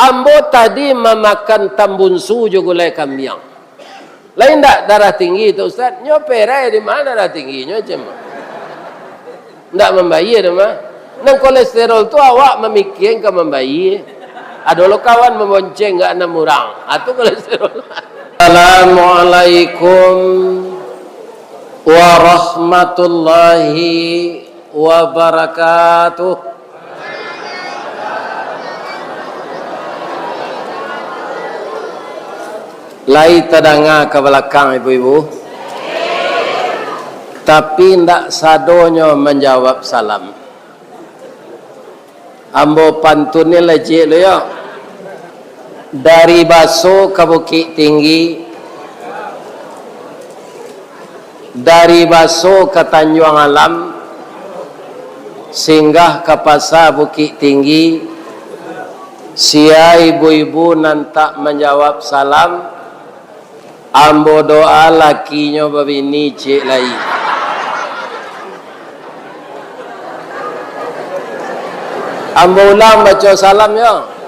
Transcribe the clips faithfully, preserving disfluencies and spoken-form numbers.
Ambo tadi mamakan tambunsu jo gulai kambiang. Lain ndak darah tinggi tu, Ustaz? Nyo perai di ma darah tingginyo, cem? Ndak mambayia doh mah. Nan kolesterol tu awak mamikian ka mambayia. Ado lo kawan mamonceng ka anam urang. Ah, tu kolesterol. Assalamualaikum warahmatullahi wabarakatuh. Lai tadanga ka balakang ibu-ibu, tapi ndak sadonyo manjawab salam. Ambo pantunin lah ciek lu yo. Dari Baso ka Bukik Tinggi, dari Baso ka Tanjuang Alam, singgah ka Pasa Bukik Tinggi, sia ibu-ibu nan tak manjawab salam, ambo doa lakinyo babini ciek lai. Ambo ulang baco salam yo.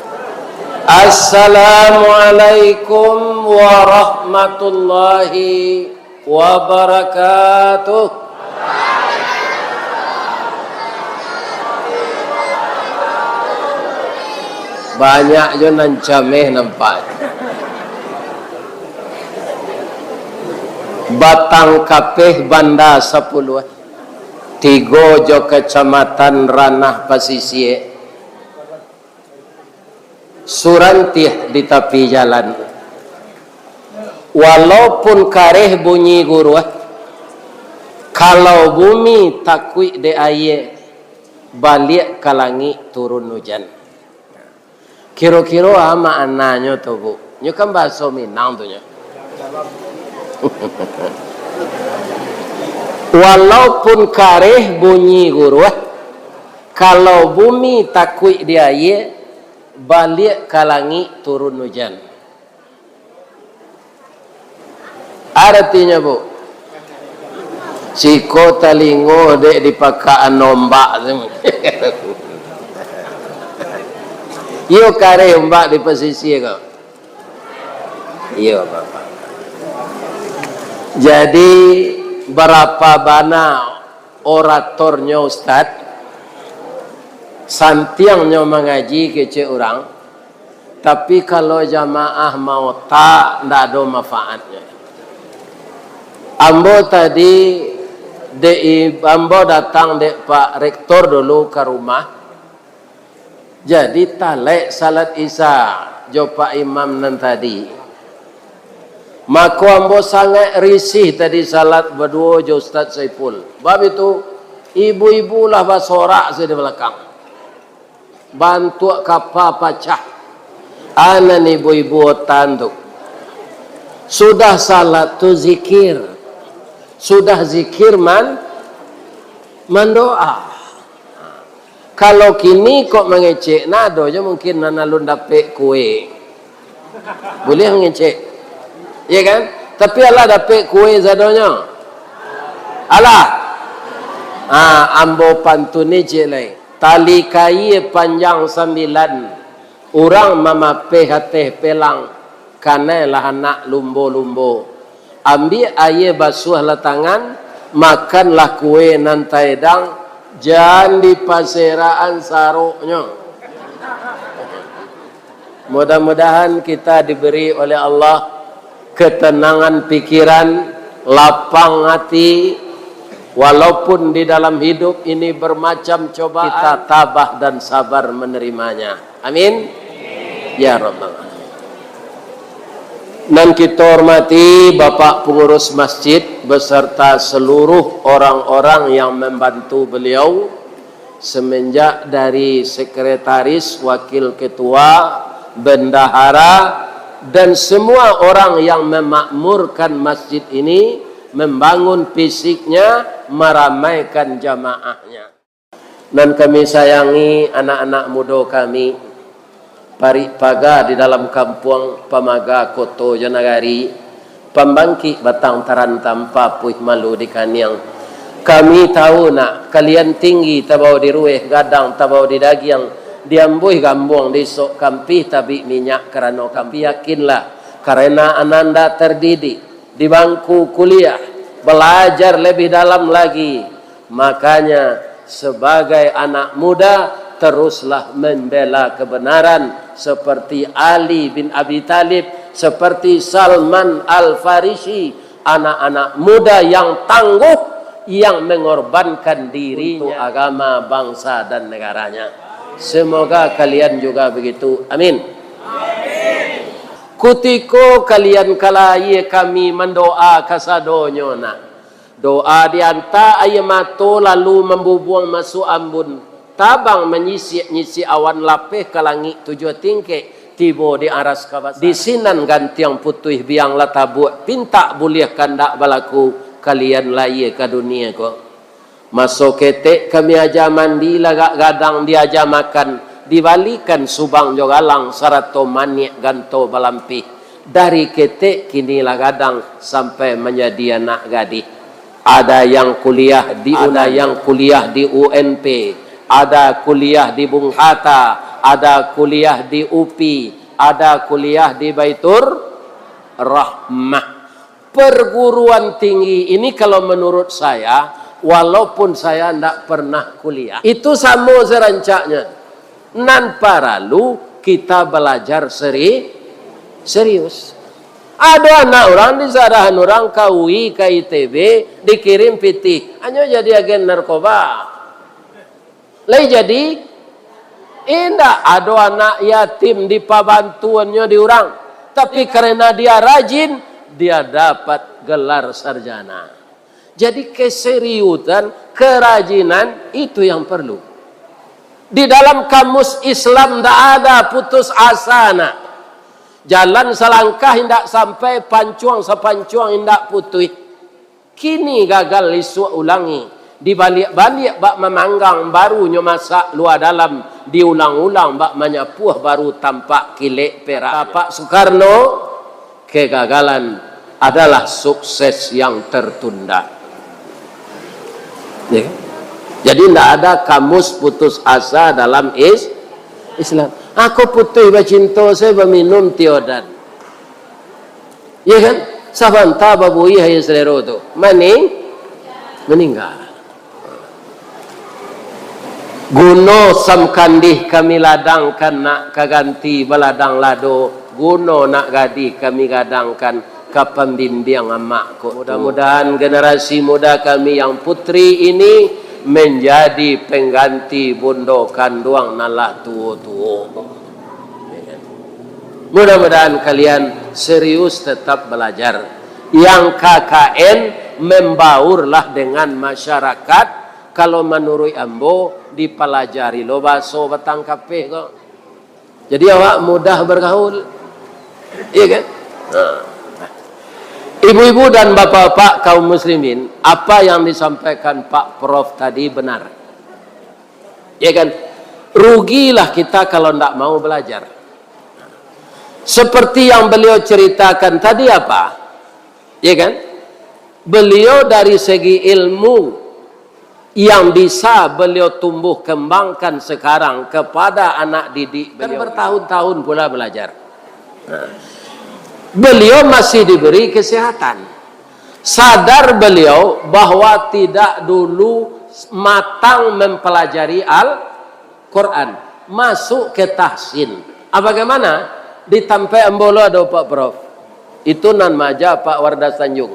Assalamualaikum warahmatullahi wabarakatuh. Banyak jo nan cameh nampak. Batang Kapeh Banda Sapuluah, tigo jo Kacamatan Ranah Pasisia, surantih di tapi jalan. Walaupun kareh bunyi guruah, kalau bumi takuik dek aia, baliak ka langik turun ujan. Kiro-kiro a maknanyo tu, Bu? Nyo kan bahaso Minang tu nyo. Walaupun kareh bunyi guruah, kalau bumi takuik di aia, baliak ka langik turun ujan. Aratinyo, Bu, siko talingo dek dipakaan ombak tu. Iyo kareh ombak di pasisia ko. Iyo, Bapak. Jadi, barapa bana oratornyo Ustaz, santiangnyo mangaji kecek urang, tapi kalau jamaah maota, ndak ado manfaatnyo. Ambo tadi, dek i-, ambo datang dek Pak Rektor dulu ka rumah, jadi talek salat Isya jo Pak Imam nan tadi. Mako ambo sangaik risih tadi salat baduo jo Ustaz Saiful. Bab itu, ibu-ibu lah basorak sajo di balakang. Bantuak kapa pacah. A nan ibu-ibu otan tu. Sudah salat tu zikir. Sudah zikir man-, mandoa. Kalau kini kok mangecek, nah, ado jo mungkin nan alun dapek kue. Buliah mangecek. Iya kan? Tapi alah dapek kue sadonyo. Alah. Ah, ambo pantun ni ciek lai. Tali kaia panjang sambilan, urang mamapeh ateh pelang, kanai lah anak lumbo-lumbo. Ambiak aia basuahlah tangan, makanlah kue nan taedang, jan dipaserakan saroknyo. Mudah-mudahan kita diberi oleh Allah ketenangan pikiran, lapang hati, walaupun di dalam hidup ini bermacam cobaan, kita tabah dan sabar menerimanya. Amin. Ya Rabbal Alamin. Nan kita hormati Bapak Pengurus Masjid beserta seluruh orang-orang yang membantu beliau, semenjak dari sekretaris, wakil ketua, bendahara, dan semua orang yang memakmurkan masjid ini, membangun fisiknya, meramaikan jamaahnya. Nan kami sayangi anak-anak mudo kami, parik paga di dalam kampuang, pamaga koto jo nagari, pambangkik batang tarantam, papuih malu di kaniang. Kami tahu nak, kalian tinggi tabao di rueh, gadang tabao di dagiang, Diambuih gambuang di sok kampih, tabik minyak karano kampih. Yakinlah, karena ananda terdidik di bangku kuliah, belajar lebih dalam lagi. Makanya, sebagai anak muda, teruslah membela kebenaran seperti Ali bin Abi Thalib, seperti Salman Al-Farisi, anak-anak muda yang tangguh, yang mengorbankan dirinya untuk agama, bangsa, dan negaranya. Semoga kalian juga begitu. Amin. Kutiko kalian ka lahia, kami mandoa kasadonyo nak. Doa dianta aia mato, lalu mambubuang masuak ambun. Tabang manyisik-nyisik awan, lapeh ka langik tujuah tingkek, tibo di aras ka basa. Di sinan gantiang putuih, biang lah tabuak, pintak buliah kandak balaku, kalian lahia ka dunia ko. Maso ketek kami aja mandi, lagak gadang diaja makan, dibalikan subang jo galang, sarato maniak ganto balampih. Dari ketek kini lah gadang, sampai manjadi anak gadih. Ada yang kuliah di Ada Unan, yang kuliah di U N P, ada kuliah di Bung Hatta, ada kuliah di UPI, ada kuliah di Baitur Rahmah. Perguruan tinggi ini, kalau menurut saya, walaupun saya ndak pernah kuliah, itu samo serancaknya. Nan paralu kita belajar seri-, serius. Ado anak urang disarahan urang ka U I, ka I T B, dikirim pitih, hanyo jadi agen narkoba. Lai jadi? Indak. Ado anak yatim dipabantuannyo di urang, tapi karena dia rajin, dia dapat gelar sarjana. Jadi keseriusan, kerajinan itu yang perlu. Di dalam kamus Islam ndak ada putus asa nak. Jalan salangkah indak sampai, pancuang sapancuang indak putuih. Kini gagal, isuak ulangi. Dibaliak-baliak bak mamanggang, baru nyo masak lua dalam. Diulang-ulang bak manyapuah, baru tampak kilek perak. Bapak Soekarno, kegagalan adalah sukses yang tertunda. Ya. Jadi, ndak ada kamus putus asa dalam is-, Islam. Ako putuih bacinto, saya baminum tiodan. Ya kan? Sabanta babuih aia salero tu. Maning-, maningga. Guno samkandih kami ladangkan, nak ka ganti baladang lado. Guno nak gadih kami gadangkan, ka pambimbiang amak kok tu. Mudah-mudahan generasi muda kami yang putri ini menjadi pengganti bundo kanduang nan lah tuo-tuo. Mudah-mudahan kalian serius tetap belajar. Yang K K N, membaurlah dengan masyarakat. Kalau manuruik ambo, dipalajari lo baso batang kapeh ko. Jadi awak mudah bergaul. Iya kan? Nah. Ibu-ibu dan bapak-bapak kaum muslimin, apa yang disampaikan Pak Prof tadi benar. Ya kan? Rugilah kita kalau ndak mau belajar. Seperti yang beliau ceritakan tadi apa? Ya kan? Beliau dari segi ilmu yang bisa beliau tumbuh kembangkan sekarang kepada anak didik beliau. Kan bertahun-tahun pula belajar. Nah, beliau masih diberi kesehatan. Sadar beliau bahwa tidak dulu matang mempelajari Al-Quran. Masuk ke tahsin. Ah, bagaimana? Di tampek ambo lo ado, Pak Prof. Itu nan maaja Pak Wardas Tanjung.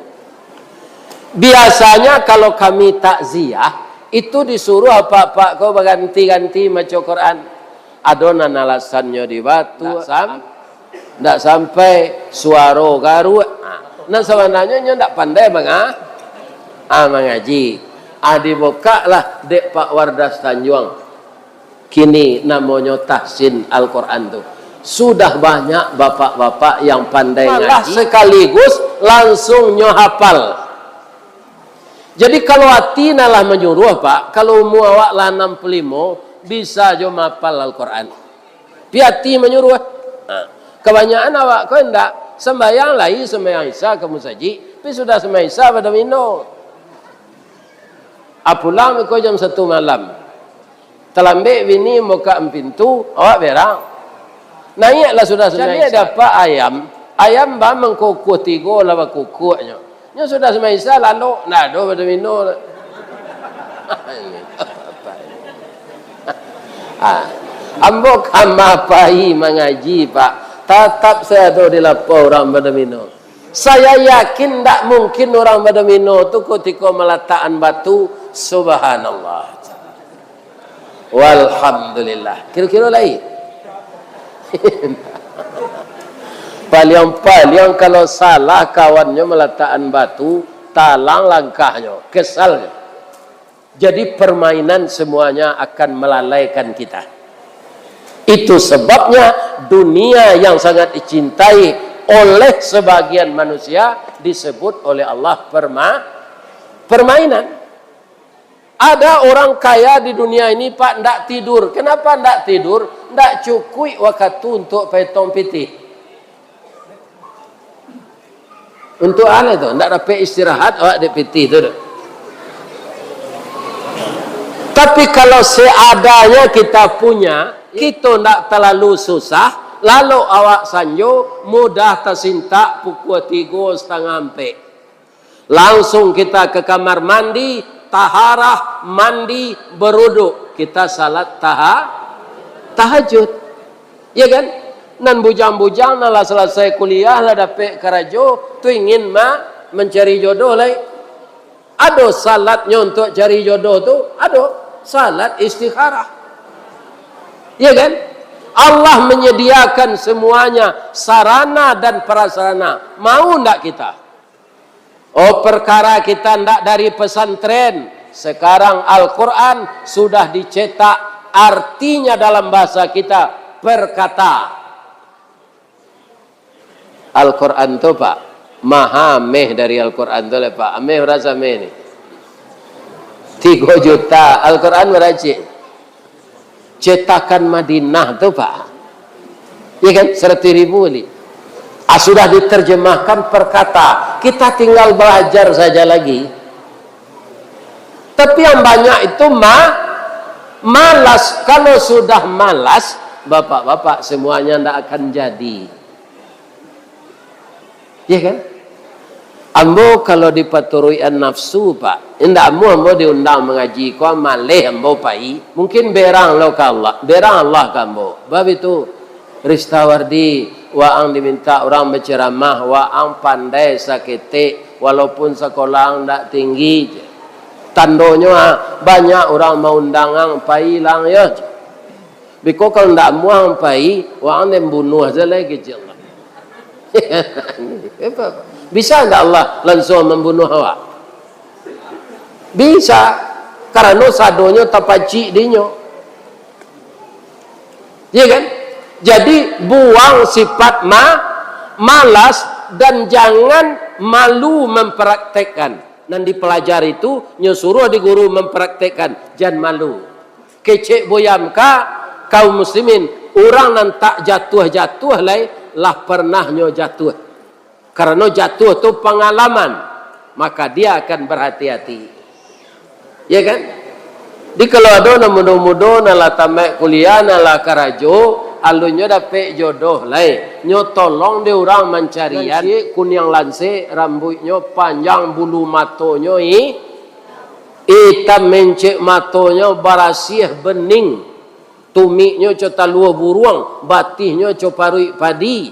Biasanya kalau kami takziah, itu disuruh apak-apak ko baganti-ganti maco Quran. Ado nan alasannyo di batu, sam-, ndak sampai suaro garuak. Ah, nan sabananyo nyo ndak pandai manga-, ah, mangaji. Ah, dibukaklah dek Pak Wardas Tanjuang. Kini namonyo tahsin Al-Quran tu. Sudah banyak bapak-bapak yang pandai ngaji, malah sekaligus langsung nyo hafal. Jadi, kalau ati nan lah manyuruah, Pak, kalau umua awak lah anam puluah limo, bisa jo mahafal Al-Quran. Pi ati manyuruah. Ha. Kabanyakan awak ko indak, sambayang lai, sambayang Isya ka musajik, pi sudah sambayang Isya pado mino. Ah, pulang ko jam satu malam. Talambek bini mambukak pintu, awak berang. Naiaklah sudah sumbayang Isya. Dapat ayam, ayam ba mangkukuah tigo lah bakukuaknyo. Nyo sudah sumbayang Isya, lalok, ndak ado badomino. Ah, ambo kama pai mangaji, Pak. Tatap sajo ado di lapau urang badomino. Saya yakin ndak mungkin urang badomino tu kutiko malatakan batu, subhanallah. Walhamdulillah. Kiro-kiro lai. Paliang-paliang kalau salah kawannyo malatakan batu, talang langkahnyo, kesalnyo. Jadi permainan semuanya akan melalaikan kita. Itu sebabnya dunia yang sangat dicintai oleh sebagian manusia disebut oleh Allah perma-, permainan. Ada orang kaya di dunia ini, Pak, ndak tidur. Kenapa ndak tidur? Ndak cukuik wakatu untuk petong pitih. Untuk alah tu, ndak dapek istirahat awak di pitih tu doh. Tapi kalau seadanya kita punya, kito ndak talalu susah, lalok awak sanjo, mudah tasintak pukua tigo satangah ampek. Langsung kita ke kamar mandi, taharah, mandi, beruduk, kita salat taha-, tahajud. Ya kan? Nan bujang-bujang, nan lah salasai kuliah, lah dapek karajo, tu ingin ma-, mancari jodoh lai. Ado salatnyo untuk cari jodoh tu, ado salat istikharah. Ya kan? Allah menyediakan semuanya, sarana dan prasarana. Mau ndak kita? Oh, perkara kita ndak dari pesantren. Sekarang Al-Quran sudah dicetak, artinya dalam bahasa kita, perkata. Al-Quran tu, Pak, maha ameh dari Al-Quran tu lai, Pak. Ameh bara ameh ni? Tigo juta. Al-Quran bara ciek? Cetakan Madinah tu, Pak. Ya kan? Saratuih ribu bali. Ah, sudah diterjemahkan per kata. Kita tinggal belajar saja lagi. Tapi yang banyak itu ma-, malas. Kalau sudah malas, bapak-bapak, semuanya ndak akan jadi. Ya kan? Ambo kalau dipaturuikan nafsu, Pak, indak amuah ambo diundang mangaji ko, maleh ambo pai. Mungkin berang lo ka Allah, berang Allah ka ambo. Bab itu, Ristawardi, waang dimintak urang baceramah, waang pandai saketek, walaupun sakolah ang ndak tinggi. Tandonyo, ah, banyak urang maundang ang, pailah ang yo. Biko kalau ndak amuah ang pai, waang den bunuah se lai kecek Allah. Bisa ndak Allah langsung mambunuah awak? Bisa, karano sadonyo tapacik dinyo. Ya kan? Jadi, buang sifat ma-, malas dan jangan malu mempraktekkan. Nan dipelajari tu, nyo suruah di guru mempraktekkan, jan malu. Kecek Buya Hamka, kaum muslimin, urang nan tak jatuah-jatuah lai, lah pernah nyo jatuah. Karano jatuah tu pangalaman, maka dia akan berhati-hati. Ya kan? Jadi kalau ado nan mudo-mudo, nan lah tamaik kuliah, nan lah karajo, alunnyo dapek jodoh lai. Nyo tolong dek urang mancarian. Nan ciek kuniang lansek, rambuiknyo panjang, bulu matonyo i-, itam mencek, matonyo barasiah bening. Tumiknyo co taluah buruang, batihnyo co paruik padi.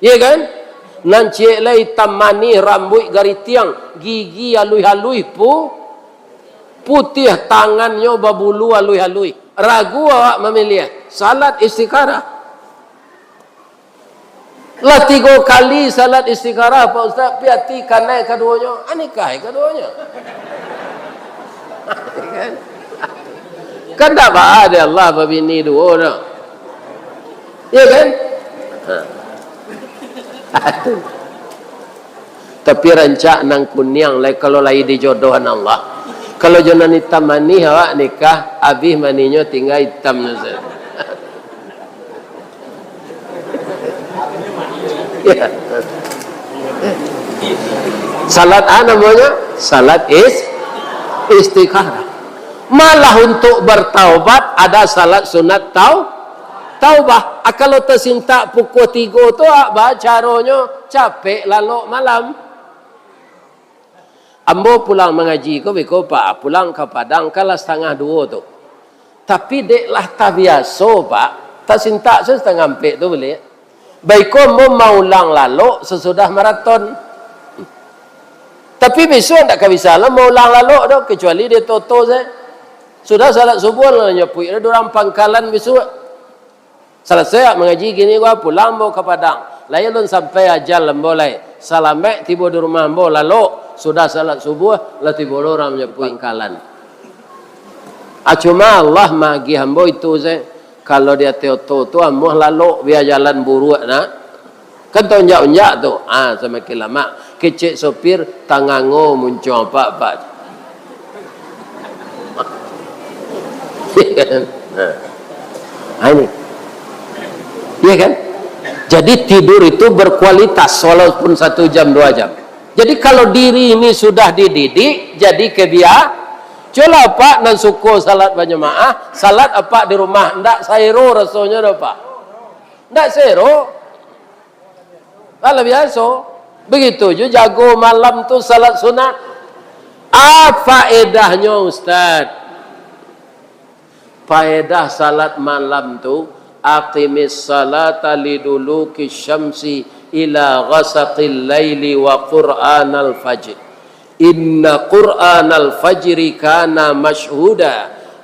Ye kan? Nan ciek lai itam manih, rambuik garitiang, gigi aluih-aluih pu-, putiah, tangannyo babulu aluih-aluih. Ragu awak mamiliah? Salat istikharah. Lah tigo kali salat istikharah, Pak Ustaz, pi ati kanai kaduonyo, ah, nikahi kaduonyo. Kan? Kan ndak baa dek Allah babini duo tu. Ya kan? Ha. Tapi rancak nan kuniang lai, kalau lai dijodohan Allah. Kalau jo nan itam manih awak nikah, abih manihnyo tingga itam tu sajo. Ya. Salat a namonyo? Salat is-, istikharah. Malah untuk bertaubat ada salat sunat tau-, taubah. Ah, kalau tasintak pukua tigo tu, ah, ba caronyo capek lalok malam. Ambo pulang mangaji ko beko, Pak, pulang ka Padang kan lah satangah duo tu. Tapi dek lah tabiaso, Pak, tasintak se satangah ampek tu buliah. Baiko ambo maulang lalok sasudah maraton. Tapi bisuak ndak ka bisa lo maulang lalok doh, kecuali di oto-oto sajo. Sudah salat subuah lah nyapuik urang Pangkalan bisuak. Salasai mangaji kini ko, pulang ambo ka Padang. Lai alun sampai ajal ambo lai. Salamaik tibo di rumah ambo, lalok. Sudah salat subuah, lah tibo lo urang manyapuik Pangkalan. Ah, cuma Allah maagiah ambo itu sajo. Kalau di ateh oto tu amuah lalok, bia jalan buruak nak. Kan taunjak-unjak tu. Ah, samakin lamak. Kecek sopir, tangango muncuang apak-apak. Nah. Ah, ini. Iya kan? Jadi tidur itu berkualitas walaupun satu jam, dua jam. Jadi kalau diri ini sudah dididik, jadi kebia-, cubolah apak nan suko salat bajamaah, salat apak di rumah, ndak saero rasonyo doh, Pak. Ndak saero. Lah biaso. Begitu ju jago malam tu salat sunat. Apa faedahnyo, Ustaz? Faedah salat malam tu, "Aqimis salata liduluki syamsi ila ghasaqil laili wa Qur'anal fajr. Inna Qur'anal fajri kana masyhuda.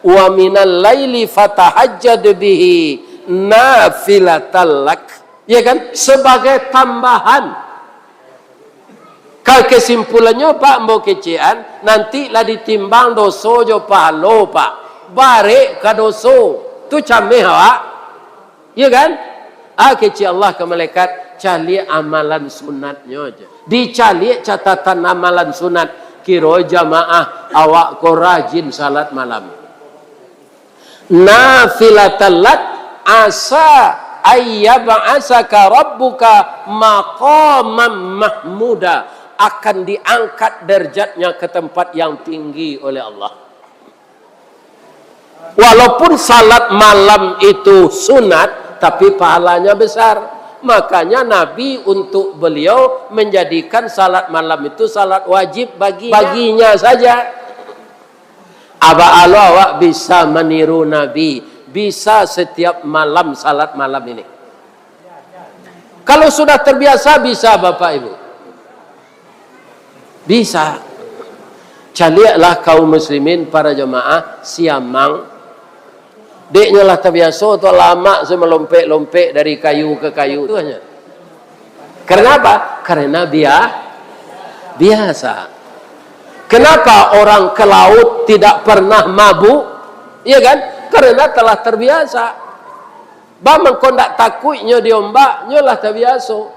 Wa minal laili fatahajjad bihi nafilatan lak." Ya kan? Sebagai tambahan. Ka-, kesimpulannyo, Pak, ambo kecekan, nanti lah ditimbang doso jo pahalo, Pak. Barek ka doso. Tu cameh awak. Iya kan? Ah, kecek Allah ka malaikat, caliak amalan sunatnyo aja. Dicaliak catatan amalan sunat, kiro jamaah awak ko rajin salat malam. Nafilatan lak asa ayyab'asaka rabbuka maqamam mahmuda, akan diangkat derajatnya ke tempat yang tinggi oleh Allah. Walaupun salat malam itu sunat, tapi pahalanya besar. Makanya Nabi untuk beliau menjadikan salat malam itu salat wajib bagi, baginya saja. Aba alo awak bisa maniru Nabi, bisa setiap malam salat malam ini. Kalau sudah terbiasa, bisa, Bapak Ibu. Bisa. Caliaklah kaum muslimin, para jamaah, siamang. Deknyo lah tabiaso tu lamak se malompek-lompek dari kayu ke kayu tu hanya. Karena apa? Karena bia-, biasa. Kenapa orang ke laut tidak pernah mabuk? Iya kan? Karena telah terbiasa. Ba mangko ndak takuik nyo di ombak, nyo lah tabiaso.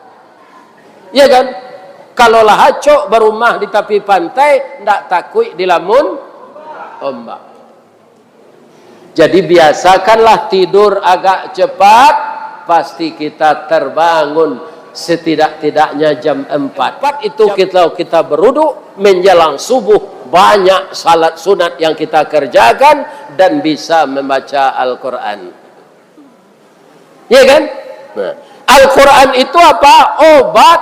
Iya kan? Kalau lah acok barumah di tapi pantai, ndak takuik dilamun ombak. Jadi, biasakanlah tidur agak cepat, pasti kita terbangun setidak-tidaknya jam empat. Empat itu kita, kita beruduk, menjelang subuh, banyak salat sunat yang kita kerjakan, dan bisa membaca Al-Quran. Iya kan? Nah, Al-Quran itu apa? Obat.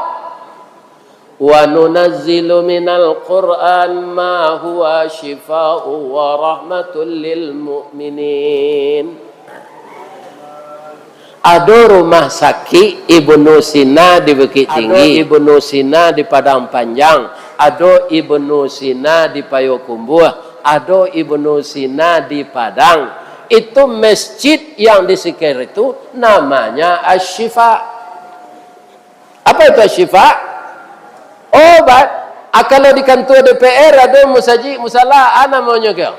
"Wa nunazzilu minal Qur'an ma huwa syifa'u wa rahmatul lil mu'minin." Ado rumah sakik Ibnu Sina di Bukittinggi, ado Ibnu Sina di Padang Panjang, ado Ibnu Sina di Payokumbuah, ado Ibnu Sina di Padang. Itu masjid yang di sekitar itu namanya Asy-Syifa. Apa itu Asy-Syifa? Obat. Ah, kalau di kantua D P R ado musajik, musala, ah, namonyo kyo.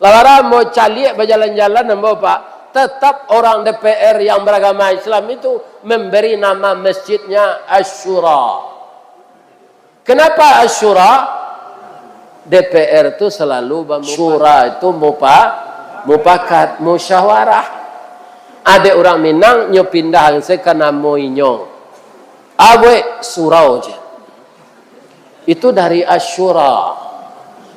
Lah bara ambo caliak bajalan-jalan ambo, Pak. Tetap orang D P R yang beragama Islam itu memberi nama masjidnya Asy-Syura. Kenapa Asy-Syura? D P R tu selalu bamufakat. Syura itu mupa-, mupakat, musyawarah. Adek urang Minang nyo pindah se ka namo inyo. Abuek surau je. Itu dari Asy-Syura.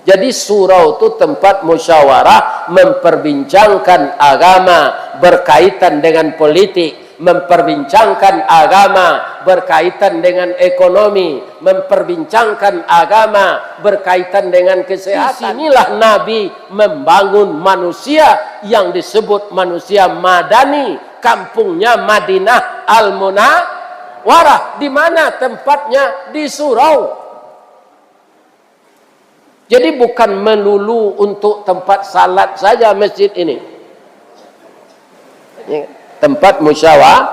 Jadi, surau tu tempat musyawarah, memperbincangkan agama berkaitan dengan politik, memperbincangkan agama berkaitan dengan ekonomi, memperbincangkan agama berkaitan dengan kesehatan. Di sinilah Nabi membangun manusia yang disebut manusia madani, kampungnya Madinah Al-Munawwarah. Di mana tempatnya? Di surau. Jadi, bukan melulu untuk tempat salat saja masjid ini. Ya, tempat musyawarah,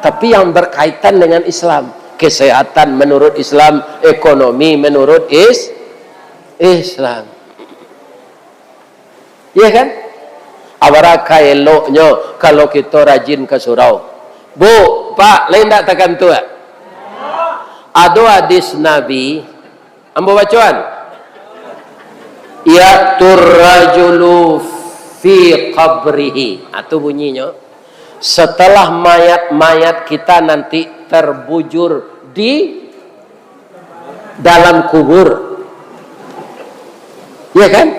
tapi yang berkaitan dengan Islam. Kesehatan menurut Islam, ekonomi menurut is-, Islam. Iya kan? Abaraka eloknyo kalau kito rajin ka surau. Bu, Pak, lain ndak takantua? Ado hadis Nabi, ambo bacoan. "Ya'tur rajulu fi qabrihi." Ah, tu bunyinyo. Setelah mayat-mayat kita nanti terbujur di dalam kubur. Ya kan?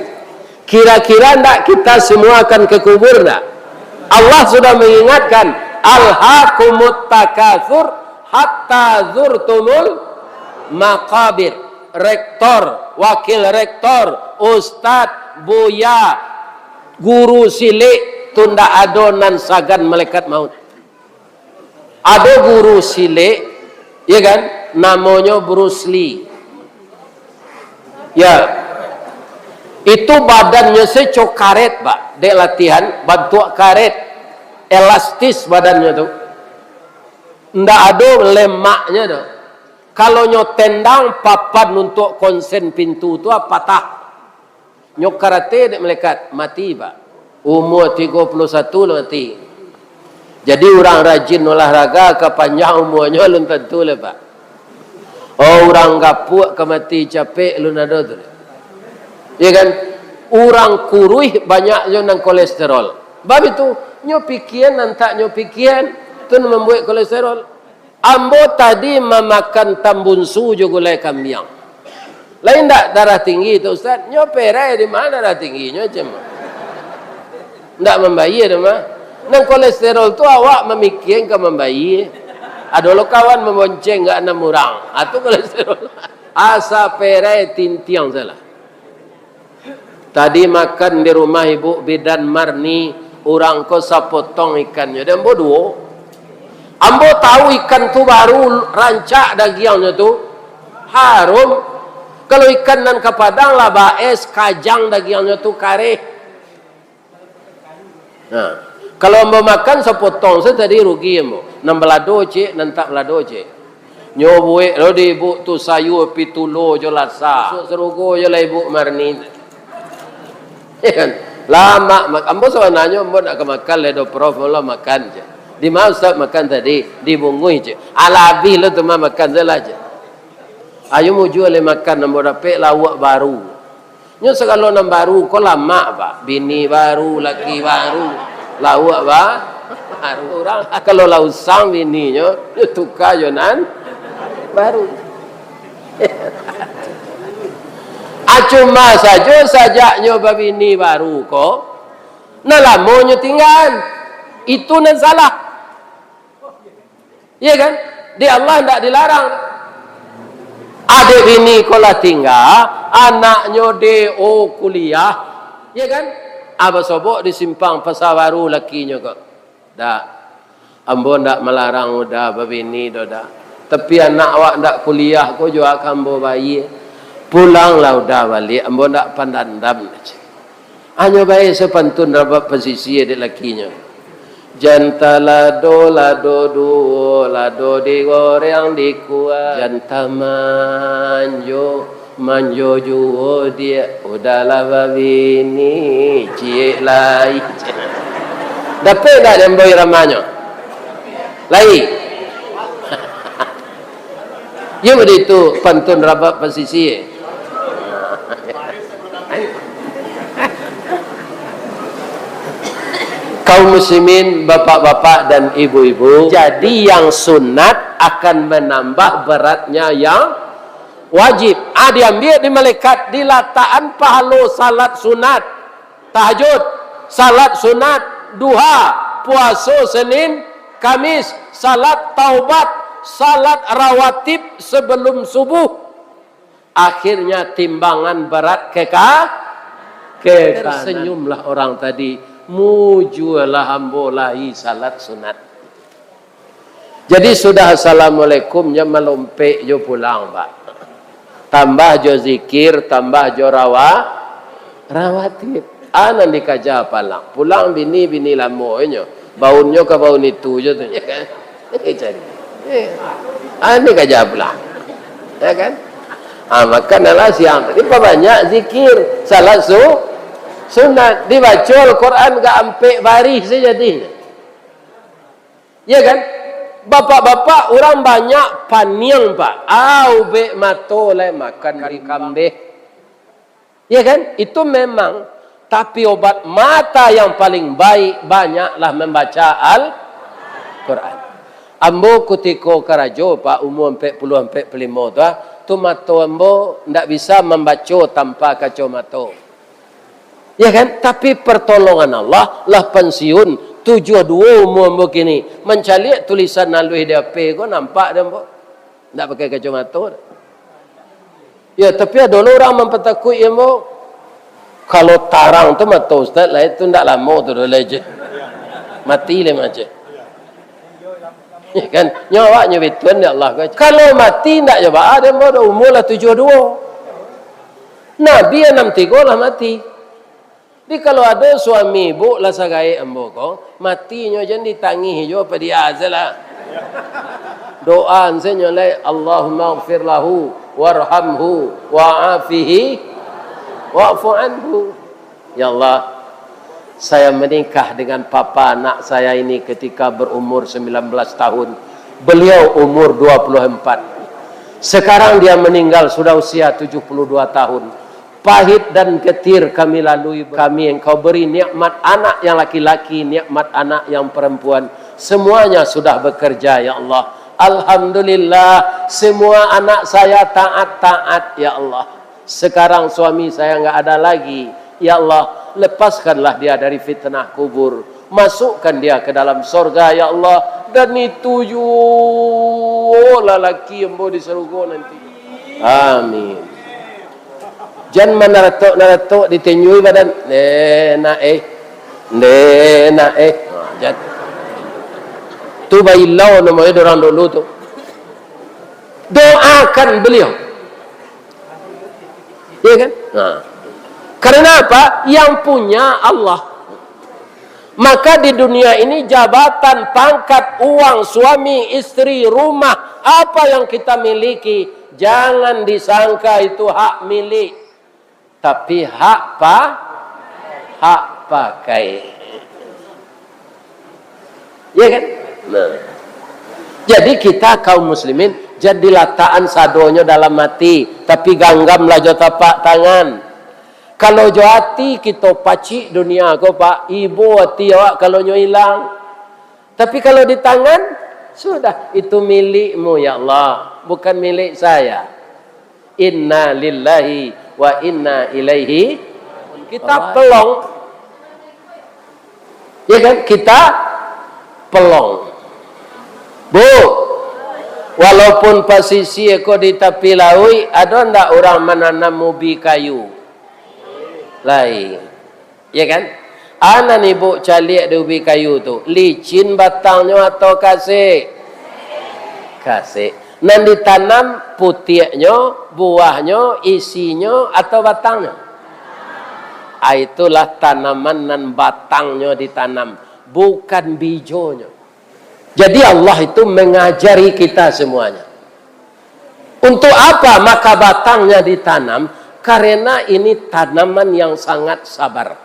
Kira-kira ndak kita semua akan ke kubur ndak? Allah sudah mengingatkan, "Alhakumut takatsur hatta zurtumul maqabir." Rektor, wakil rektor, ustad, buya, guru silik tu ndak ado nan sagan malaikat maut. Ado guru silik, ya kan, namonyo Bruce Lee. Ya. Itu badannyo se co karet, Pak. Dek latihan, bantuak karet. Elastis badannyo tu. Ndak ado lemaknyo doh. Kalau nyo tendang, papan untuak konsen pintu tu, ah, patah. Nyo karate dek malaikat, mati, Pak. Umua tigo puluah satu lah mati. Jadi, urang rajin olahraga, ka panjang umuanyo, alun tantu lah, Pak. Oh, urang gapuak ka mati capek, alun ado tu. Ya kan? Urang kuruih banyak jo nan kolesterol. Bab itu, nyo pikian, antak nyo pikian, tu nan mambuek kolesterol. Ambo tadi mamakan tambunsu jo gulai kambiang. Lai ndak darah tinggi tu, Ustaz? Nyo perai di ma darah tingginyo, cem? Ndak mambayia doh mah. Nan kolesterol tu awak mamikian ka mambayia. Ado lo kawan mambonceng ka anam urang. Ah, tu kolesterol. Asa perai tintiang salah. Tadi makan di rumah Ibu Bidan Marni, urang ko sapotong ikannyo, dek ambo duo. Ambo tahu ikan tu baru rancak dagiangnyo tu, harum. Kalau ikan nan ka Padang lah baes, kajang dagiangnyo tu, kareh. Nah, kalau ambo makan sapotong se tadi, rugi ambo. Nan balado ciek, nan tak balado ciek. Nyo buek lo di Ibu tu sayua pitulo jo lasa. Masuak sarugo jo lah Ibu Marni. Ya kan? Lamak mak-, ambo sabananyo ambo nak ka makan lai do Prof, ambo lah makan je. Di ma Ustaz makan tadi? Di Bunguih je. Alah abih lo tu mah makan se lah je. Ayo mujua lai makan, ambo dapek lauak baru. Nyo sagalo nan baru ko lamak, Pak. Bini baru, laki baru, lauak ba-, baru. Urang kalau lah usang bininyo, nyo tuka jo nan baru. Ah, cuma sajo sajak nyo babini baru ko, nan lamo nyo tinggaan. Itu nan salah. Iya kan? Di Allah ndak dilarang. Adek bini ko lah tingga, anaknyo D O kuliah. Iya kan? Ah, basobok di simpang Pasa Baru lakinyo ko. Dak. Ambo ndak malarang Uda babini doh, dak. Tapi anak awak ndak kuliah ko juo ka ambo bayia. Pulanglah Uda baliak, ambo ndak pandandam. Hanyo bae sapantun rabab pasisia dek lakinyo. Jan talado, lado duo, lado digoreng di kuah. Jan tamanjo, manjo juo diak, Uda lah babini, ciek lai. Dapek ndak den boy ramanyo? Lai. Iyo, baitu pantun rabab pasisia. Kaum muslimin, bapak-bapak dan ibu-ibu, jadi yang sunat akan menambah beratnya yang Wajib. Ah, diambiak di malaikat, dilatakan pahalo salat sunat, tahajud, salat sunat, duha, puaso Senin, Kamis, salat taubat, salat rawatib sebelum subuh. Akhirnya timbangan berat ke ka-, ke kanan. Tersenyumlah orang tadi, "Mujualah ambo lai salat sunat." Jadi sudah assalamualaikum, nyo malompek jo pulang, Pak. Tambah jo zikir, tambah jo rawa-, rawatib. Ah, nan dikaja pulang. Pulang bini, bini lamo nyo. Baunnyo ka baun itu jo tu, ya kan? Eh, cari. Eh, ah, ini kaja pulang. Ya kan? Ah, maka nalah siang tadi pabanyak zikir, salat su-, sunat. Dibaco Al-Quran ka ampek barih saja jadinyo. Ya kan? Bapak-bapak, urang banyak paniang, Pak. Ah, ubek mato lai makan kambeh. Ya kan? Itu memang. Tapi obat mata yang paling baik, banyaklah membaca Al-Quran. Ambo kutiko karajo, Pak, umua ampek puluah, ampek puluah limo tu, ah, tu mato ambo ndak bisa mambaco tanpa kacomato. Ya kan? Tapi pertolongan Allah, lah pensiun, tujuah duo umua ambo kini. Mancaliak tulisan aluih di H P ko, nampak dek ambo. Ndak pakai kacomato. Ya, tapi ado lo urang mampatakuik ambo. Kalau tarang tu mato ustaz, lai tu ndak lamo tu doh lai je. Mati lai macam. Ya kan? Nyo awak nyo bituan dek Allah ko. Kalau mati ndak jo baa, dek ambo dah umur lah tujuah duo. Nabi anam tigo lah mati. Jadi kalau ado suami ibuk lah sagaek ambo ko, mati nyo jan ditangih jo apa dia salah. Doa se nyo lai, "Allahumma ighfir lahu, warhamhu, wa'afihi, wa'fu anhu." Ya Allah, saya menikah dengan papa anak saya ini ketika berumur sembilan belas tahun. Beliau umur dua puluh empat. Sekarang dia meninggal sudah usia tujuh puluh dua tahun. Pahit dan getir kami lalui, kami Engkau beri nikmat anak yang laki-laki, nikmat anak yang perempuan. Semuanya sudah bekerja, ya Allah. Alhamdulillah, semua anak saya taat-taat, ya Allah. Sekarang suami saya nggak ada lagi. Ya Allah, lepaskanlah dia dari fitnah kubur. Masukkan dia ke dalam sorga, ya Allah. Dan itu juo lalaki ambo di sarugo nanti. Amin. Jan manaratok-naratok ditinjui badan. Ndenak eh. Ndenak eh. Ha, jan. Tu bailau namonyo dek urang dulu tu. Doakan beliau. Ya kan? Nah. Karena apa? Yang punya Allah. Maka di dunia ini jabatan, pangkat, uang, suami, istri, rumah, apa yang kita miliki, jangan disangka itu hak milik. Tapi hak pa-, hak pakai. Ya kan? Nah. Jadi kita kaum muslimin, jan dilatakan sadonyo dalam ati, tapi ganggamlah jo tapak tangan. Kalau jo ati kito pacik dunia ko, Pak, ibo ati awak kalau nyo ilang. Tapi kalau di tangan, sudah, itu milikmu, ya Allah, bukan milik saya. Inna lillahi wa inna ilaihi. Kita pelong. Ya kan? Kita pelong. Bu, walaupun pasisia ko di tapi lauik, ado ndak urang mananam ubi kayu? Lai. Ya kan? Anan ibuk caliak di ubi kayu tu, licin batangnyo atau kasek? Kasek. Nan ditanam putiaknyo, buahnyo, isinyo, atau batangnyo? Ah, itulah tanaman nan batangnyo ditanam, bukan bijonyo. Jadi Allah itu mengajari kita semuanya. Untuk apa maka batangnya ditanam? Karena ini tanaman yang sangat sabar.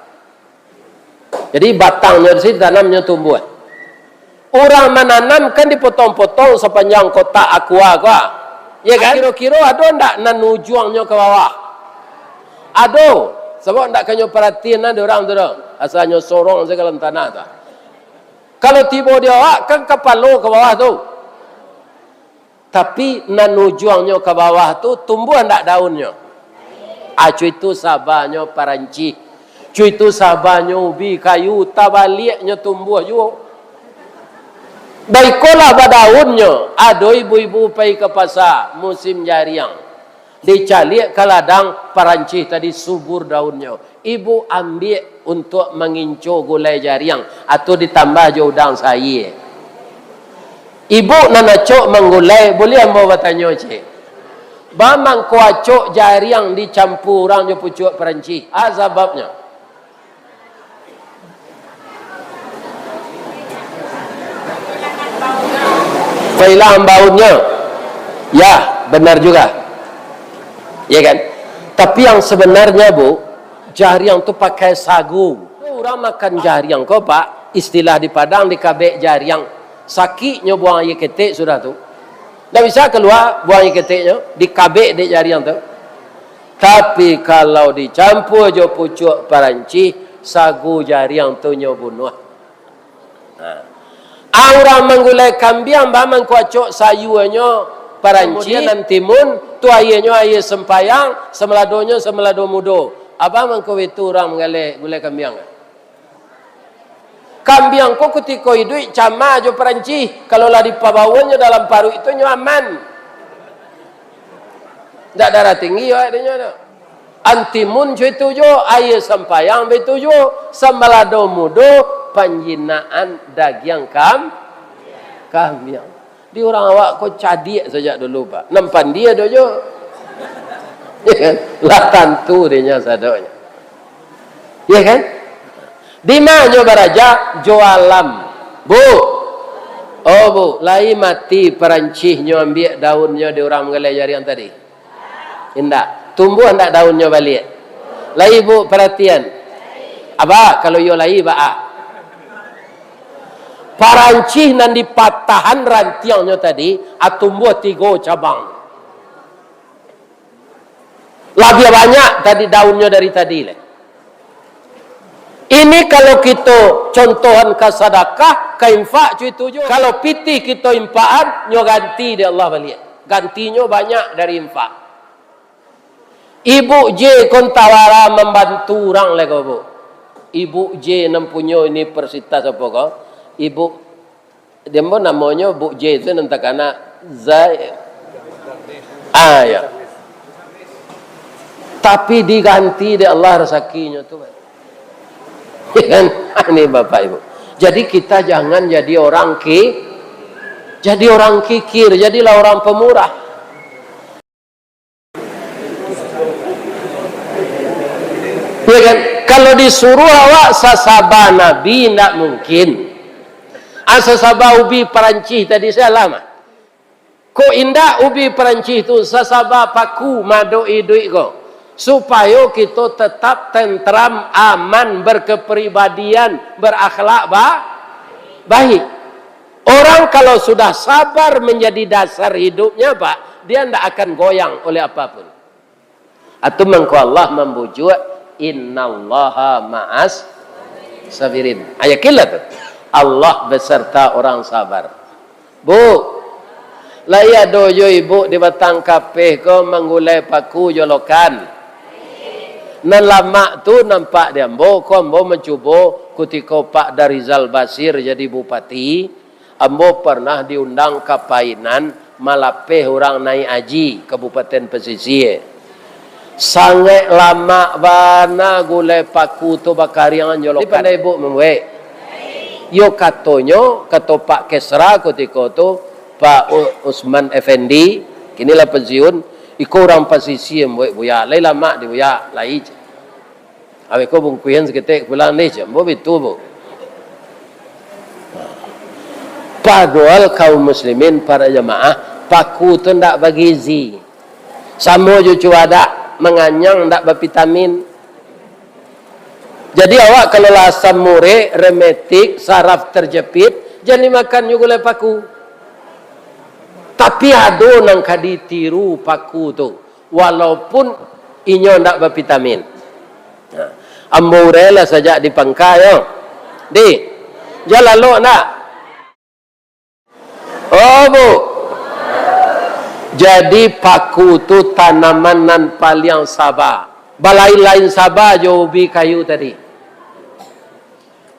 Jadi batangnyo di situ, tanamnyo tumbuh. Urang mananam kan dipotong-potong sapanjang kotak aqua ko, ah. Ya kan? Kiro-kiro ado ndak nan ujuangnyo ka bawah? Ado. Sabab ndak kanyo paratian ado urang tu doh. Asanyo sorong sajo ka dalam tanah tu. Kalau tibo di awak, kan kapalo ka bawah tu. Tapi nan ujuangnyo ka bawah tu tumbuah ndak daunnyo? Ah, cuitu sabanyo parancih, cuitu sabanyo ubi kayu, tabaliaknyo tumbuah juo. Baikolah badaunnyo, ado ibu-ibu pai ka pasa musim jariang. Dicaliak ka ladang, parancih tadi subur daunnyo. Ibu ambiak untuak manginco gulai jariang, atau ditambah jo udang sayie. Ibu nan acok manggulai, buliah ambo batanyo, cek? Ba mangko acok jariang dicampua urang jo pucuak parancih? A sababnyo? Kehilangan baunya. Ya, benar juga. Ya kan? Tapi yang sebenarnya, Bu, jariang tu pakai sagu. Urang makan jariang ko, Pak, istilah di Padang dikabek jariang. Sakiknyo buang aia ketek sudah tu. Ndak bisa kalua buang aia keteknyo, dikabek dek jariang tu. Tapi kalau dicampua jo pucuak parancih, sagu jariang tu nyo bunuah. Ha. Ah, urang manggulai kambiang, ba mangko acok sayuanyo parancih, kemudian nan timun, tu aianyo aia sampayang, samaladonyo samalado mudo. A ba mangko baitu urang manggaleh gulai kambiang. Kambiang ko kutiko iduik camah jo parancih, kalau lah dipabawonyo dalam paruik tu nyo aman. Ndak darah tinggi awak dinyo tu. An timun cuitu juo, aia sampayang baitu juo, sambalado mudo, panjinaan dagiang kam-, kambiang. Di urang awak ko cadiak sajak dulu, Pak. Nan pandia do jo. Ya kan? Lah tantu dinyo sadonyo. Ya kan? Di ma nyo baraja? Jo alam. Bu. Oh, Bu, lai mati parancihnyo ambiak daunnyo di urang manggaleh jariang tadi? Indak. Tumbuah ndak daunnyo baliak? Lai, Bu, paratian. Aba, kalau iyo lai, baa? Parancih nan dipatahan rantiangnyo tadi, a tumbuah tigo cabang. Labiah banyak tadi daunnyo dari tadi lai. Ini kalau kito contohan ka sadakah, ka infak, cuitu juo. Kalau pitih kito infakan, nyo ganti dek Allah baliak. Gantinyo banyak dari infak. Ibu J ko antawara mambantu urang lai ko, Bu. Ibu J nan punyo universitas apo ko? Ibu, di ambo namonyo Bu J tu nan takana Zai-, ah, ya. Tapi diganti dek Allah rasakinyo tu, kan? Ini Bapak Ibu. Jadi kita jangan jadi orang ki-, jadi orang kikir, jadilah orang pemurah. Ya kan? Kalau disuruh awak sasaba Nabi, indak mungkin. Ah, sasaba ubi parancih tadi salah mah. Kok indak ubi parancih tu, sasaba paku madok iduik ko. Supayo kito tetap tentram, aman, berkepribadian, berakhlak ba-, baik. Orang kalau sudah sabar menjadi dasar hidupnya, Pak, dia ndak akan goyang oleh apapun. Atau mangko Allah mambujuak, "Innallaha ma'as sabirin." Ah, yakinlah tu. Allah beserta orang sabar. Bu, lai ado jo ibu di Batang Kapeh ko manggulai paku jolokan. Nan lamak tu nampak di ambo, ko ambo mancubo kutiko Pak Darizal Basir jadi bupati, ambo parnah diundang ka Painan malapeh urang naik aji Kabupaten Pesisir. Sangaik lamak bana gulai paku tu bakariangan jolokan. Jadi pandai ibu mambuek? Yo katonyo, kato Pak Kesra kutiko tu, Pak U-, Usman Effendi, kini lah pensiun, iko urang pasisia mambuek buya, lai lamak dibuya, lai. Awak ko bungkuihan saketek pulang deh, cek. Ambo bitu, Bu. Padohal kaum muslimin, para jamaah, paku tu ndak bagizi. Samo jo cuadak, manganyang ndak bavitamin. Jadi awak kalau lah asam urek, rematik, saraf terjepit, jan dimakan jo gulai paku. Tapi ado nan ka ditiru paku tu. Walaupun inyo ndak bavitamin. Nah, ambo urailah sajak di pangka yo. Di, jan lalok ndak? Oh, Bu. Jadi, paku tu tanaman nan paliang saba. Balain-lain saba jo ubi kayu tadi.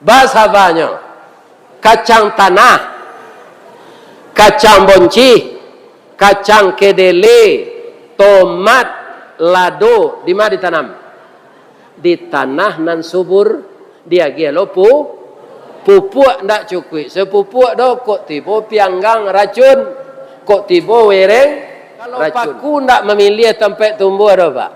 Basabanyo, kacang tanah, kacang boncih, kacang kedele, tomat, lado, di ma ditanam? Di tanah nan subur, diagiah lo pu-, pupuak ndak cukuik. Sapupuak do, kok tibo pianggang racun, kok tibo wereng racun. Kalau paku ndak mamiliah tampek tumbuah do, Pak.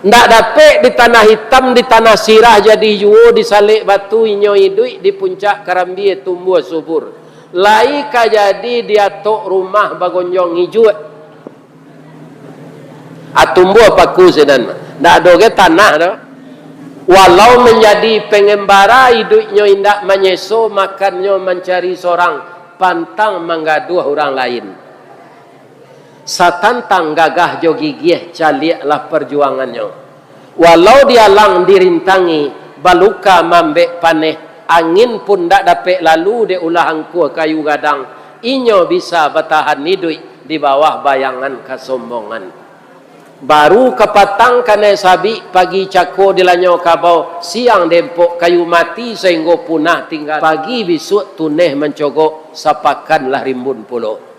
Ndak dapek di tanah itam, di tanah sirah jadi juo, di salek batu inyo iduik, di puncak karambia tumbuah subur. Lai ka jadi di atok rumah bagonjong ijuak. Ah, tumbuah paku sinan. Ndak ado ge tanah do. Walau manjadi pangambara, iduiknyo indak manyeso, makannyo mancari sorang, pantang manggaduah urang lain. Satantang gagah jo gigiah, caliaklah parjuangannyo. Walau dialang dirintangi, baluka maambek paneh, angin pun ndak dapek lalu dek ulah angkuah kayu gadang, inyo bisa batahan iduik di bawah bayangan kasombongan. Baru kapatang kanai sabik, pagi cako dilanyau kabau, siang dempok kayu mati, sainggo punah tingga, pagi bisuak tuneh mancogok, sapakan lah rimbun pulo.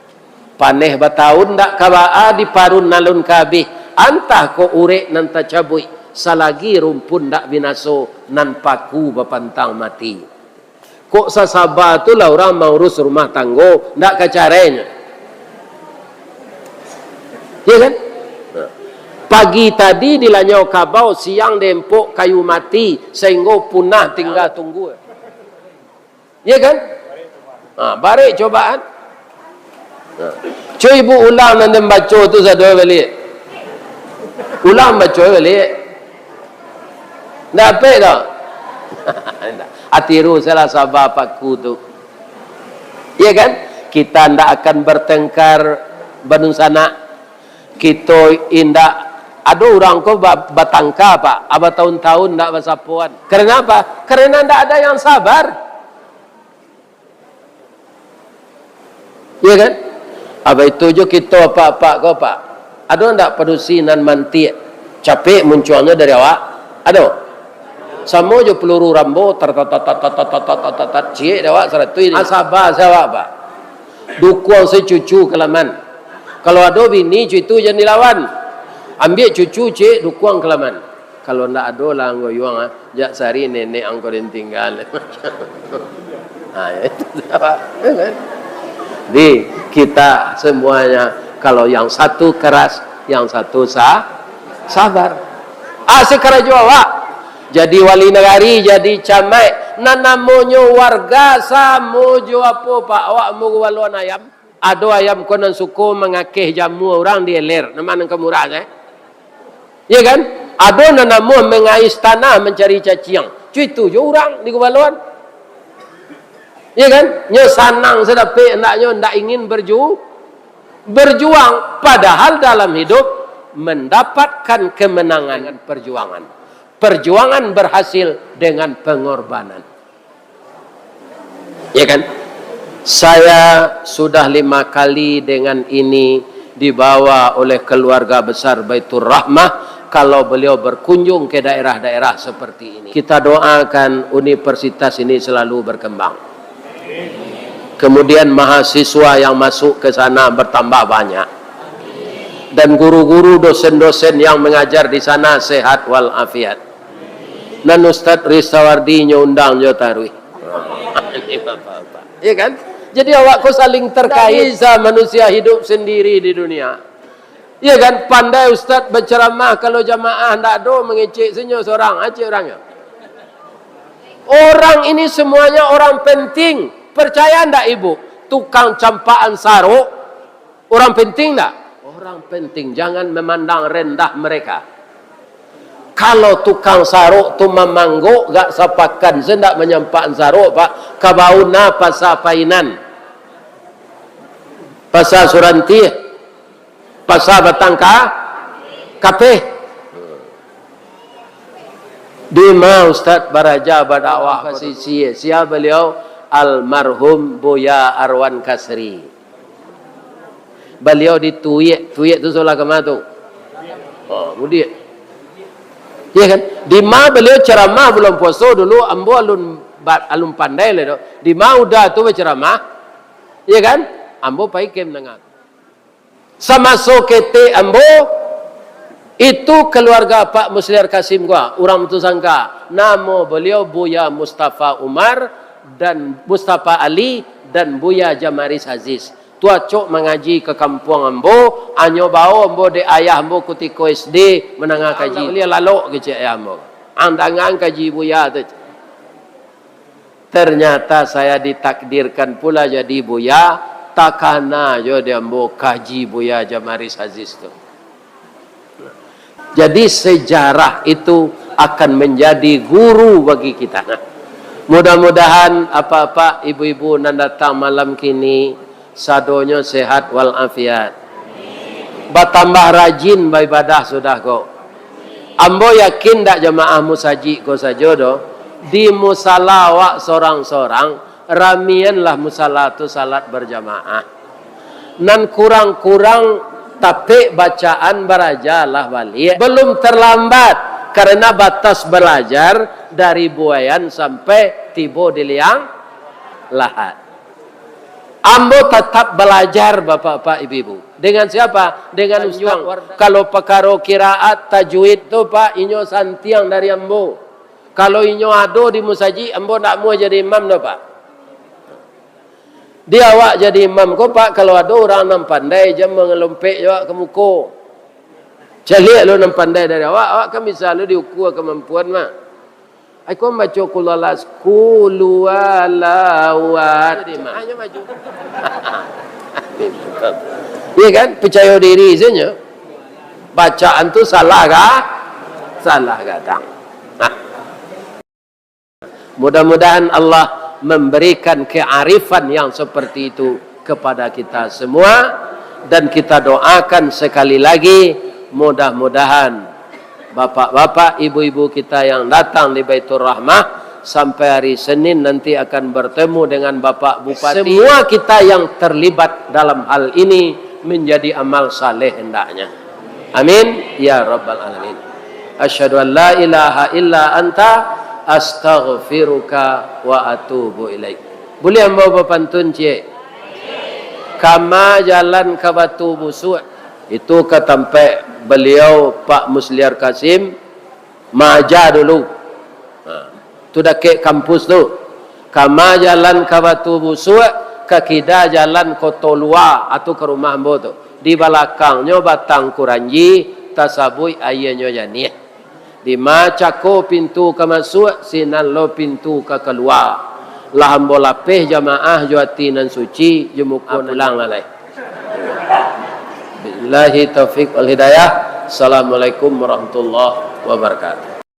Paneh batahun ndak ka baa, diparun alun ka abih, antah kok urek nan tacabuik, salagi rumpun ndak binaso, nan paku bapantang mati. Kok sasaba tu lah urang maurus rumah tanggo, ndak ka carainyo. Ya kan? Nah. Pagi tadi dilanyau kabau, siang dempok kayu mati, sainggo punah tingga tunggua. Ya kan? Ha, barek cobaan. Ha. Cubo ibu ulang nan den baco tu sadua baliak. Ulang baco baliak. Ndak dapek doh. Atiru salah saba paku tu. Ya kan? Kita ndak akan bertengkar badunsanak. Kito indak, ado urang ko ba-, batangka, Pak, a, batahun-tahun ndak basapoan. Karena apa? Karena ndak ada yang sabar. Iya kan? Apa itu jo kito, Pak, Pak, ko, Pak. Ado ndak padusi nan mantiak, capek muncuangnyo dari awak? Ado. Samo jo peluru Rambo, tar, tar, tar, ciek dek awak saratuih ni. Ah, saba se awak, Pak. Dukuang se cucu kalaman. Kalau ado bini, cucu jan dilawan. Ambiak cucu, ciek, dukuang kalaman. Kalau ndak ado lah anggo yuang, ah, jak sari nenek ang ko den tingga. Ha, ya itu, Pak. Ya kan? Jadi, kita semuanya, kalau yang satu keras, yang satu sa-, sabar. Ah, sakarajo awak. Jadi wali nagari, jadi camat, nan namonyo warga samo jo apo, Pak? Awak mau gubaluan ayam? Ado ayam ko nan suko mangakeh jamua urang di ilir, nan ma nan ka murah, eh? Ya kan? Ado nan namuah mangais tanah mancari caciang. Cuitu jo urang di gubaluan. Ya kan? Nyo sanang sadapek andaknyo, ndak ingin berju-, berjuang, padahal dalam hidup mendapatkan kemenangan dengan perjuangan. Perjuangan berhasil dengan pengorbanan. Ya kan? Saya sudah lima kali dengan ini dibawa oleh keluarga besar Baitur Rahmah kalau beliau berkunjung ke daerah-daerah seperti ini. Kita doakan universitas ini selalu berkembang. Kemudian mahasiswa yang masuk ke sana bertambah banyak. Dan guru-guru, dosen-dosen yang mengajar di sana sehat walafiat. Nan Ustaz Ristawardi nyo undang jo taruih. Ini bapak-bapak. Ya kan? Jadi awak ko saling terkait. Ndak bisa manusia hidup sendiri di dunia. Ya kan? Pandai ustaz bacaramah, kalau jamaah ndak ado, mangecek se nyo sorang, acek urang nyo. Orang ini semuanya orang penting. Percaya ndak ibu? Tukang campakan sarok, orang penting ndak? Orang penting, jangan memandang rendah mereka. Kalau tukang sarok tu mamanggok, gak sapakan se ndak manyampakan sarok, Pak. Ka bau na Pasa Painan, Pasa Surantih, Pasa Batang Ka-, Kapeh. Di ma Ustaz baraja badakwah pasisia? Sia baliau? Almarhum Buya Arwan Kasri. Baliau di Tuik, Tuik tu sabalah kama tu? Oh, Mudiak. Ya kan? Di ma baliau ceramah bulan puaso dulu, ambo alun ba-, alun pandai lai tu. Di ma Uda tu baceramah, ya kan? Ambo pai ka mandanga. Samaso ketek ambo, itu keluarga Pak Musliar Kasim ko, urang Batusangka. Namo baliau Buya Mustafa Umar dan Mustafa Ali dan Buya Jamaris Aziz. Tu acok mangaji ka kampuang ambo, anyo bao ambo dek ayah ambo kutiko S D mandanga kaji. Baliau lalok kecek ayah ambo. Ang dangaan kaji Buya tu. Ternyata saya ditakdirkan pula jadi buya, takana jo di ambo kaji Buya Jamaris Aziz tu. Jadi sejarah itu akan menjadi guru bagi kita. Nah, mudah-mudahan apak-apak, ibu-ibu nan datang malam kini, sadonyo sehat walafiat. Batambah rajin baibadah sudah ko. Ambo yakin dak jamaah musajik ko sajo doh, di musala awak sorang-sorang, ramianlah musala tu salat berjamaah. Nan kurang-kurang tapek bacaan baraja lah baliak. Belum terlambat, karena batas belajar dari buaian sampai tibo di liang lahat. Ambo tatap balajar, bapak-bapak, ibu-ibu. Dengan siapa? Dengan Ustaz Wardani. Kalau pakaro kiraat, tajwid tu, Pak, inyo santiang dari ambo. Kalau inyo ado di musajik, ambo ndak amuah jadi imam doh, Pak. Di awak jadi imam ko, Pak, kalau ado urang nan pandai, jan mangalompek jo awak ka muko. Caliak lo nan pandai dari awak, awak kan bisa lo diukua kamampuan mah. Ai ko mambaco Qul huwallah, Qul huwallahu ahad. Jadi, Mak. Ayo maju. Iya kan? Percaya diri saja. Bacaan tu salah ga? Salah gadang. Nah. Mudah-mudahan Allah memberikan kearifan yang seperti itu kepada kita semua, dan kita doakan sekali lagi, mudah-mudahan bapak-bapak, ibu-ibu kita yang datang di Baitur Rahmah, sampai hari Senin nanti akan bertemu dengan Bapak Bupati. Semua kita yang terlibat dalam hal ini menjadi amal saleh hendaknya. Amin ya rabbal alamin. Asyhadu an la ilaha illa anta, astaghfiruka wa atubu ilaik. Buliah ambo bapantun ciek? Kama jalan ka Batu Busuak, itu ka tampek baliau Pak Musliar Kasim maaja dulu. Ha, tu dakek kampus tu. Kama jalan ka Batu Busuak, ka kida jalan Koto Lua, atau ka rumah ambo tu. Di balakangnyo batang kuranji, tasabuik aianyo janiah. Dima cako pintu ka masuak, sinan lo pintu ka kalua. Lah ambo lapeh jamaah jo ati nan suci, jo muko nan pulang lah lai. Billahi taufik wal hidayah. Assalamualaikum warahmatullahi wabarakatuh.